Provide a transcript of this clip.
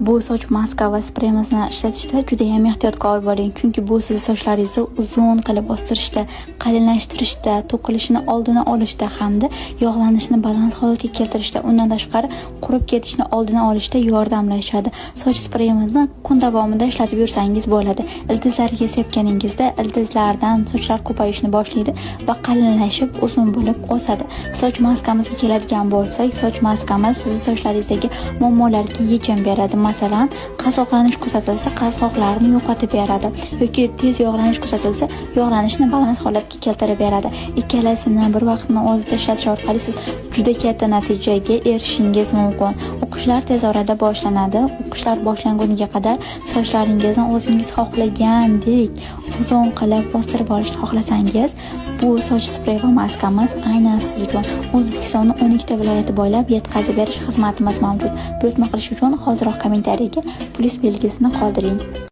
Bu soch maska va spreyimizni ishlatishda judayam ehtiyotkor bo'ling, chunki bu sizni sochlaringizni uzun qilib o'stirishda, qalinlashtirishda, to'kilishini oldini olishda hamda yog'lanishni balans holatga keltirishda, undan tashqari qurib ketishni oldini olishda yordamlashadi. Soch spreyimizni kun davomida ishlatib yursangiz bo'ladi. Ildizlarga sepganingizda ildizlardan sochlar ko'payishni boshlaydi va qalinlashib, uzun bo'lib o'sadi. Soch maskamizga keladigan bo'lsak, soch maskamiz sizni sochlaringizdagi muammolarga yechim beradi. Masalan, qassoqlanish kuzatilsa, qassoqlarni yo'qotib beradi yoki tez yog'lanish kuzatilsa, yog'lanishni balans holatga keltirib beradi. Ikkalasini bir vaqtni o'zida ishlatish orqali siz juda katta natijaga erishishingiz mumkin. O'qishlar tez orada boshlanadi. O'qishlar boshlanguniga qadar sochlaringizni o'zingiz xohlagandek uzun qilib o'stirib olishni xohlasangiz, bu soch sprey va maskamiz aynan siz uchun. O'zbekistonning 12 ta viloyati bo'ylab yetkazib berish xizmatimiz mavjud. Buyurtma qilish uchun hoziroq kommentariyaga plyus belgisini qoldiring.